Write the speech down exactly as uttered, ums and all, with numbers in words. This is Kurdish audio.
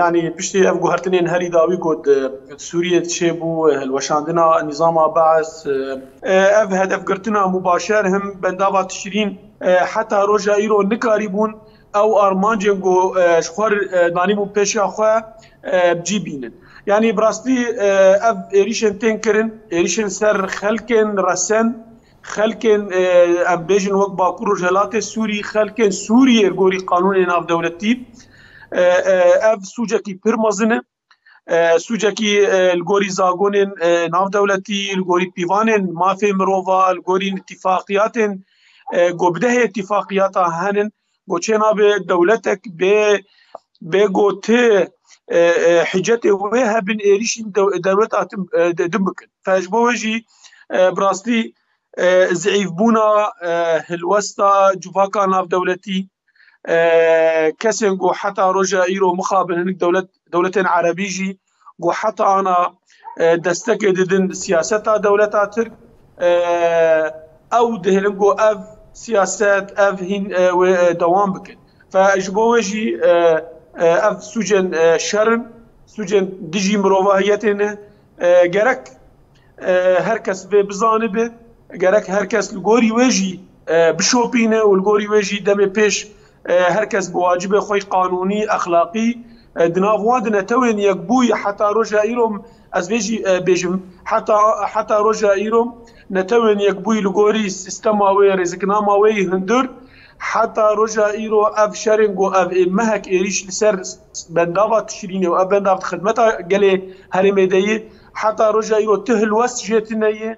Yanî piştî ev guhertinên herî dawî ku di Sûriyê çêbû, hilweşandina nîzama Bees, e, ev hedefgirtina mubaşer him bendava Tişrîn, e, heta roja îro nikarîbûn ew armancên ku, e, ji xwe, e, danîbûn pêşiya xwe, e, bi cî bînin. Yanî bi rastî, e, ev êrîşên tên kirin, êrîşên ser xelkên resen, xelkên, e, em bêjin wek Bakur Rojhelatê Sûrî, xelkên Sûriyê li gorî qanûnê navdewletî, e, e, ev sûcekî pir mezin e. E, sûcekî, e, li gorî zagonên, e, navdewletî, li gorî pîvanên mafê mirova, li gorî îtîfaqiyatên, e, ku bi dehê îtîfaqiyata henin, ku çênabe dewletek bê, bê ku ti, e, e, hicetê wê hebin êrîşîn dew-, dewleta tim, e, de-, din bikin. Fe ji bo wê jî, e, bi rastî, e, zîîfbûna, e, hilwesta civaka navdewletî, e, kesên ku heta roja îro mixabin hinek dewlet, dewletên erebî jî ku heta ana, e, destekê didin siyaseta dewleta Tirk, e, ew dihêlin ku ev siyaset, ev hîn, e, wê, e, dewam bikin. Fe ji bo wê jî, e, e, ev sûcên, e, şer in, sûcên dijî mirovahiyetê ne. E, gerek, e, her kes vê bizanibe, gerek her kes li gorî wê jî, e, bişopîne û li gorî wê jî demê pêş, e, her kes bi wacibê xwe qanûnî, exlaqî, e, di nav wan de netewên yekbûyî heta roja îro, ez vê jî, e, bêjim, heta, heta roja îro netewên yekbûyî li gorî sîstema wê, rêziknama wê yî hundir, heta roja îro ev şerên ku ev ê mehek êrîş li ser bendava Tişrînê û ev bendav di xidmeta gelê herêmê de yî, heta roja îro ti hilwest jê tune ye.